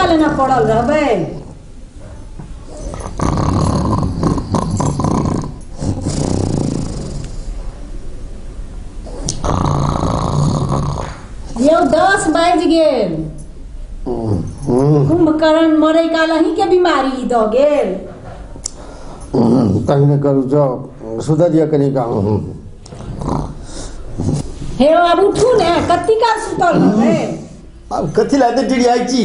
काल एना पड़ल रहबै? यौ 10 बाजि गेल। कुंभकर्ण मरै काल अहीं के बीमारी दऽ गेल। तंग नहि करू, जाउ सुधर दिअ कनि काम। हे आब उठू ने, कत्ती काल सुतल रहबै? आब कथी लए एते डिरियाइ छी?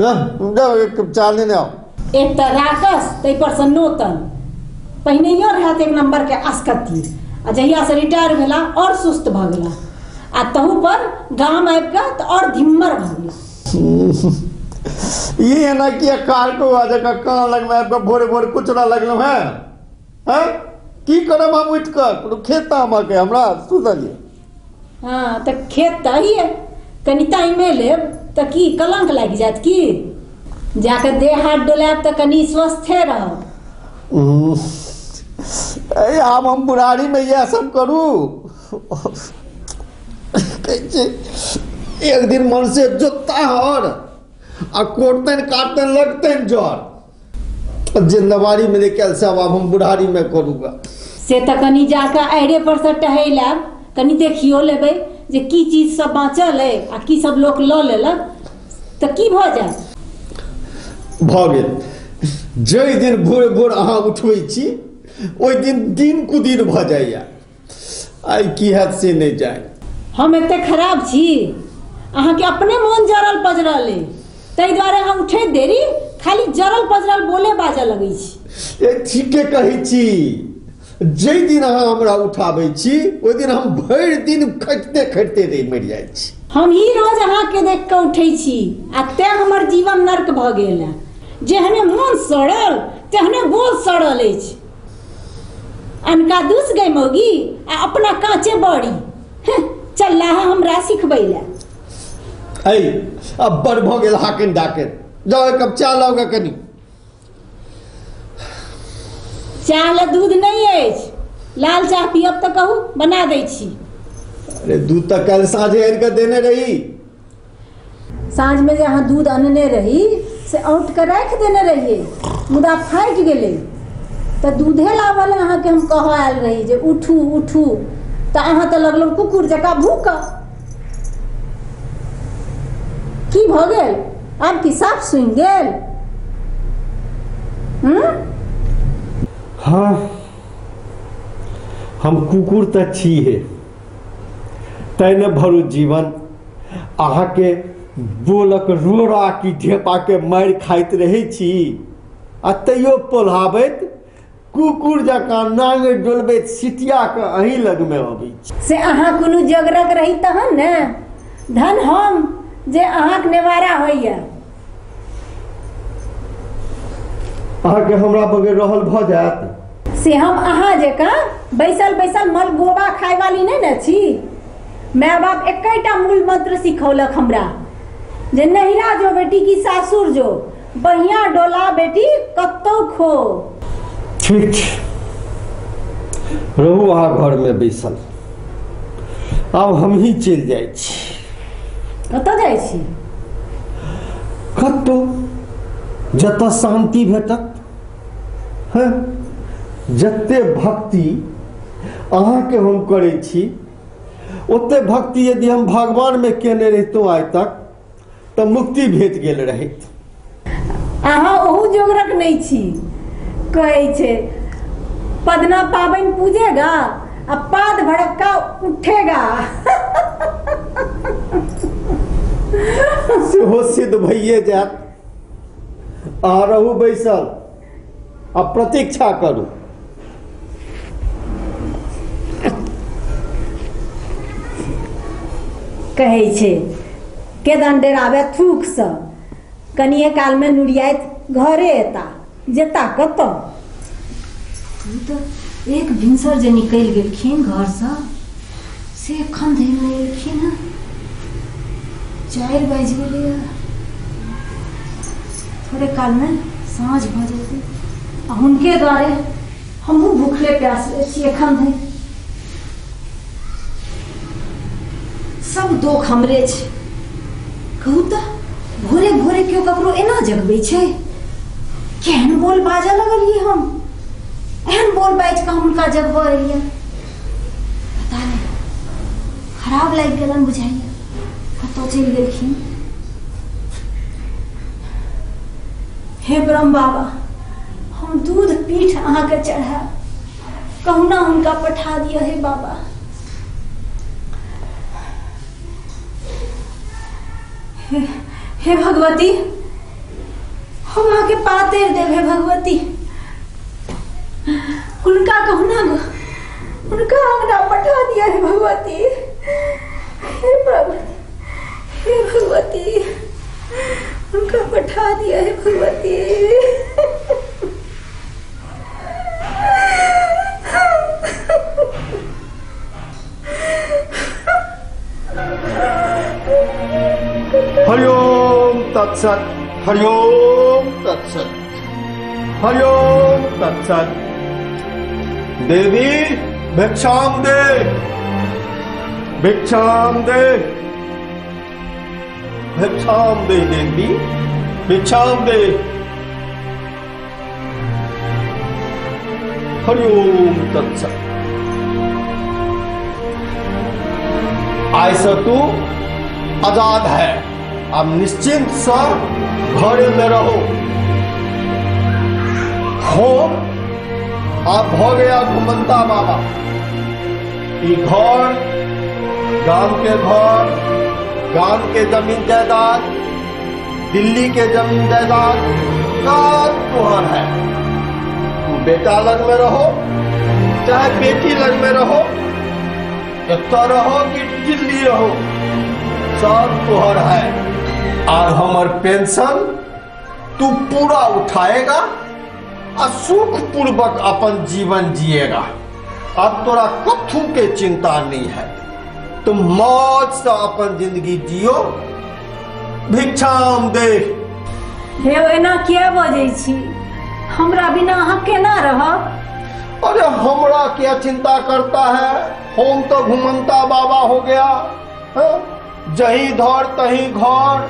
जाउ एक कप चाह लेने आउ। एक तऽ राकस ताहि पर से नोतन, पहिनहियो रहत एक नंबर के आसकती, आ जहिया से रिटायर भेला और सुस्त भऽ गेला, आ तहू पर गाम आबि कऽ तऽ और धिम्मर भऽ गेला। ये एना किया कार को आ जकाँ कान लगमे आबि कऽ भोरे भोरे कुचरा लगलहुँ हेँ? हँ, की करब हम उठि कऽ? कोनो खेत तामके हमरा सुतल यऽ? हाँ तऽ खेत तऽ अहिए, कनि टाइमे लेब तऽ की कलंक लागि जायत की? जाकऽ देह हाथ डोलायब तऽ कनि स्वस्थे रहब। आब हम बुढ़ारीमे इएह सब करू? कहै छै एक दिन मन से जोता हर आ कोटतनि काटतनि लगतनि जर। जिंदवारी में निकल सब आब हम बुढ़ारी में करूँगा। से तऽ कनि जाकऽ आइरे पर से टहलि आयब, कनि देखियो लेबै जे की चीज सब बाँचल अइ आ की सब लोक लऽ लेलक, तऽ की भऽ जायत? भऽ गेल। जाहि दिन भोरे भोर अहाँ उठबै छी ओहि दिन दिन कुदिन भऽ जाइया। आइ की हैत से नहि जाय। हम एते खराब छी? अहाँके अपने मोन जरल पजरल अइ, ताहि दुआरे अहाँ उठैत देरी खाली जरल पजरल बोले बाजऽ लगै छी। ए ठीके कहै छी, जाहि दिन अहाँ हमरा उठाबै छी ओहि दिन हम भरि दिन खटिते खटिते रहि मरि जाइ छी। हम ही रोज अहाँके देख कऽ उठै छी आ तें हमर जीवन नर्क भऽ गेल है। जेहने मोन सड़ल तेहने बोल सड़ल अछि। अनका दुस गई मौगी आ अपना काँचे बड़ी चलला है हमरा सिखबै लए। ऐ अब बड़ भऽ गेल हाकिन डाकिन, जाउ एक कप चाह लाउ कनि। चाह लए दूध नहि अछि, लाल चाह पियब तऽ कहू बना दै छी। अरे दूध तऽ काल्हि साँझे आनि कऽ देने रही। साँझमे जे अहाँ दूध अनने रही से औंट कऽ राखि देने रहियै, मुदा फाटि गेलै तऽ दूधे लाबऽ लए अहाँके हम कहऽ आयल रही जे उठू उठू, तऽ अहाँ तऽ लगलहुँ कुकुर जकाँ भूकऽ। की भऽ गेल? आब की साफ सुनि गेल? हाँ हम कुकुर तऽ छी हे, तैं ने भरू जीवन अहाँके बोलक रोड़ा की ढेपा के मारि खाइत रहै छी आ तैयो पोल्हाबैत कुकुर जकाँ नांगरि डोलबैत सिटिया के अहीं लगमे अबै छी। से अहाँ कोनो जोगरक रही तहन ने, धन हम जे अहाँके नेवारा होइए। अहाँके हमरा बगैर रहल भऽ जायत? से हम अहाँ जकाँ बैसल बैसल मलगोबा खाय वाली नहि ने छी। माय बाप एकेटा मूल मंत्र सिखौलक हमरा जे नहिरा जो बेटी की सासुर जो, बढ़िया डोला बेटी कतौ खो। ठीक छै, रहू अहाँ घरमे बैसल, आब हमही चलि जाइ छी। कतऽ जाइ छी? कतौ जतऽ शान्ति भेटत। हँ, जते भक्ति अहाँके हम करै छी ओते भक्ति यदि हम भगवानमे केने रहितहुँ आइ तक तऽ मुक्ति भेट गेल रहैत। अहाँ ओहू जोगरक नहि छी। कहै छै पदना पाबनि पूजेगा आ पाद भड़क्का उठेगा। सेहो सिद्ध भइए जायत। अहाँ रहू बैसल आ प्रतीक्षा करू। कहै छै केदन डेराबे थूकसँ, कनिए कालमे नुरियाइत घरे एता, जेता कतऽ? तऽ एक भिनसर जे निकलि गेलखिन घरसँ से एखन धरि नहि एलखिन हँ। 4 बाजि गेलैए, थोड़े कालमे साँझ भऽ जेतै आ हुनके द्वारे हमहूँ भूखले प्यासले छी एखन धरि। सब दोख हमरे छै। कहू तऽ भोरे भोरे केओ ककरो एना जगबै छै? केहन बोल बाजऽ लगलियै हम, एहन बोल बाजि कऽ हम हुनका जगबऽ एलियै। पता नहि खराब लागि गेलनि बुझाइया, कतऽ चलि गेलखिन। हे ब्रह्म बाबा, हम दूध पीठ अहाँके चढ़ायब, कहुना हुनका पठा दिअ हे बाबा। हे भगवती, हम अहाँके पातरि देब हे भगवती, हुनका कहुना हुनका अंगना पठा दिअ हे भगवती। हे प्रभु, हे भगवती, हुनका पठा दिअ हे भगवती। हरिओम तत्सत, हरिओम तत्सत, हरिओम तत्सत। देवी भिक्षाम दे, भिक्षाम दे, भिक्षाम दे देवी, भिक्षाम दे। हरिओम तत्सत। आय से तू आजाद है, अब निश्चिंत से घरे में रहो। हो आप हो गया घुमंता बाबा। ई घर, गांव के घर, गांव के जमीन जायदाद, दिल्ली के जमीन जायदाद सब तुहर है। तू बेटा लग में रहो चाहे बेटी लग में रहो, एतऽ रहो कि दिल्ली रहो, सब तुहर है। और हमर पेंशन तू पूरा उठाएगा आ सुख पूर्वक अपन जीवन जिएगा। अब तोरा कथू के चिंता नहीं है, तुम मौज से अपन जिंदगी जियो। भिक्षाम दे। हे एना किया बजै छी? हमरा बिना अहाँ केना रहब? अरे हमरा क्या चिंता करता है, हम तो घुमंता बाबा हो गया। जही धर तही घर,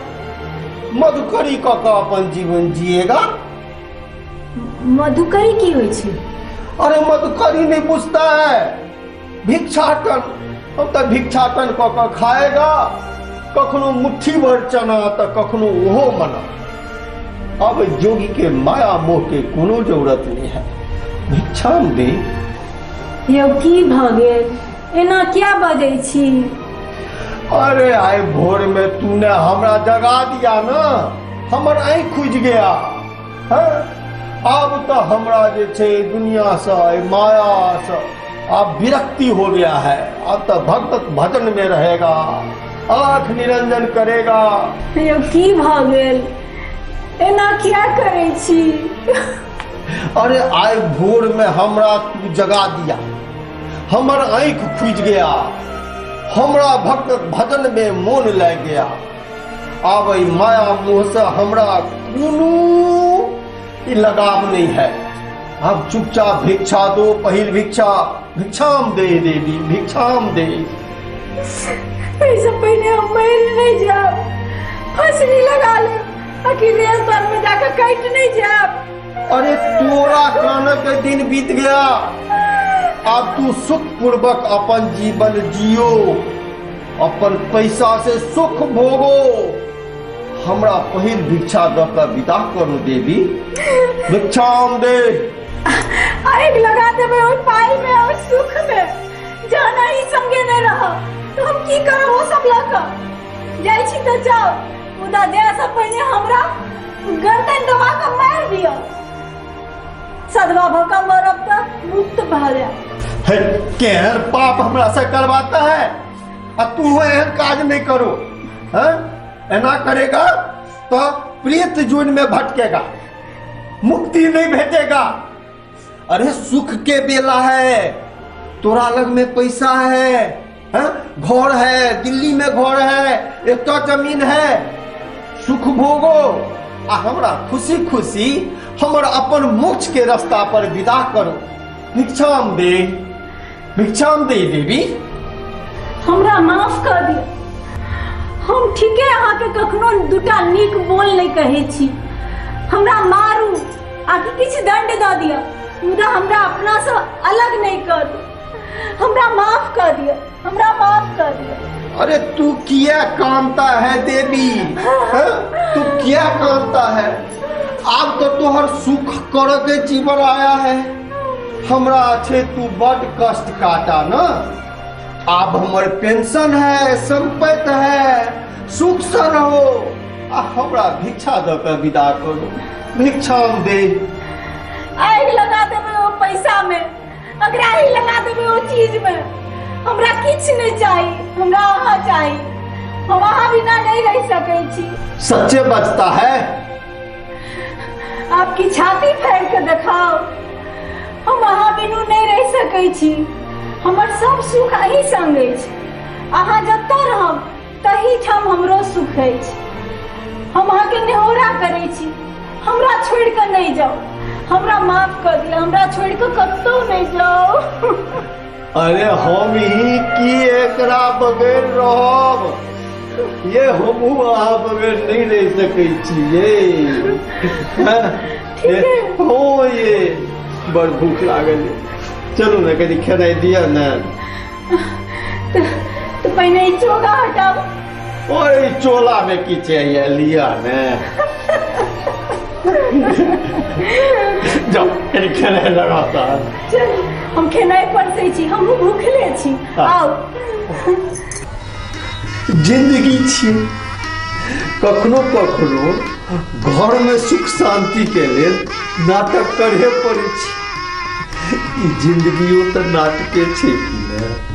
मधुकरी क अपन जीवन जिएगा। मधुकरी की होइ छै? अरे मधुकरी नहीं पूछता है, भिक्षाटन। हम तो भिक्षाटन क क खाएगा, कखनो मुट्ठी भर चना तो कखनो ओहो मना। अब जोगी के माया मोह के कोनो जरूरत नहीं है। भिक्षाम दे। यौ की भ गेल, एना क्या बजै छी? अरे आए भोर में तूने हमरा जगा दिया ना, हमर आँख खुज गया है। अब तो हमरा जे छै दुनिया से, माया से अब विरक्ति हो गया है। अब तो भक्त भजन में रहेगा, आंख निरंजन करेगा। यौ की भ गेल, एना क्या करै छी? अरे आए भोर में हमरा तू जगा दिया, हमर आँख खुज गया, हमरा भक्त भजन में मोन लग गया। अब माया मोह से हमरा कोनो लगाव नहीं है। अब चुपचाप भिक्षा दो, पहिल भिक्षा, भिक्षाम दे देवी, भिक्षाम दे। ऐसे पहले हम मर नहीं जाब, फसली लगा ले, आखिर रेल तर में जाकर कट नहीं जाब। अरे तोरा खाने के दिन बीत गया, अब तू सुख पूर्वक अपन जीवन जियो, अपन पैसा से सुख भोगो। हमरा पहिल भिक्षा द के विदा करू देवी, भिक्षाम दे। आग लगा देबै ओहि पाई में और सुख में, जाना ही संगे नहीं रह तो हम की करब? ओ सब लऽ कऽ जाइ छी तऽ जाउ, मुदा जाय से पहिने हमरा गर्दन दबा कऽ मारि दिअ। सदवा भऽ कऽ मरब तऽ मुक्त भऽ जायब। हे केहन पाप हमरा से करवाता है, आ तू एहन काज नहीं करो। हैं ऐना करेगा तो प्रेत जून में भटकेगा, मुक्ति नहीं भेटेगा। अरे सुख के बेला है, तोरा लग में पैसा है, है? घर है, दिल्ली में घर है, एक जमीन है, सुख भोगो आ हमरा खुशी खुशी हमर अपन मोक्ष के रास्ता पर विदा करो। भिक्षाम दे, भिक्षाम दे देवी। हमरा माफ कर दियो, हम ठीके अहाँके कखनो दूटा नीक बोल नहि कहै छी। हमरा मारू आकि किछु दंड दऽ दिअ, मुदा हमरा अपनासँ अलग नहि करू। हमरा माफ कऽ दिअ, हमरा माफ कऽ दिअ। अरे तू किया कानता है देवी? हाँ? तू किया कानता है? आब तो तोहर सुख करे के जीवन आया है। हमरा छे तू बड कष्ट काटा न। आब हमर पेंशन है, संपत्ति है, सुख से रहो। आ हमरा भिक्षा दऽ के विदा करू, भिक्षा दे। आगि लगा देबै ओ पैसा में, अगराही लगा देबै ओ चीज में। हमरा किछु नहि चाही, हमरा अहाँ चाही। हम अहाँ बिना नहीं रह सकै छी। सच्चे बचता है। आपकी छाती फाड़ि के देखाओ, हम अहाँ बिनु नहीं रह सकै छी। हमर सब सुख अही संग अछि। अहाँ जतऽ रहब तही ठाम हमरो सुख अछि। हम अहाँके नेहोरा करै छी, हमरा छोड़ि कऽ नहि जाउ। हमरा माफ कऽ दिअ, हमरा छोड़ि कऽ कतहु नहि जाउ। अरे हम ही की एकरा बगैर रहब? ये हमहू अहाँ बगैर नहीं रह सकै छी। ये हो ये बड़ भूख लागल है। चलू ने कनी खेनाइ दिअ ने। तो पहिने ई चोगा हटाउ। ओए चोला में की चाहिए, लिया ने। जाओ कनी खेनाइ लगाता। चलू हम खेनाइ परसै छी, हमहूँ भूखले छी। आउ। जिंदगी छी, कखनो कखनो घर में सुख शांति के लेल नाटक करे पड़े छै। ई जिंदगियो तऽ नाटके छै कि ने।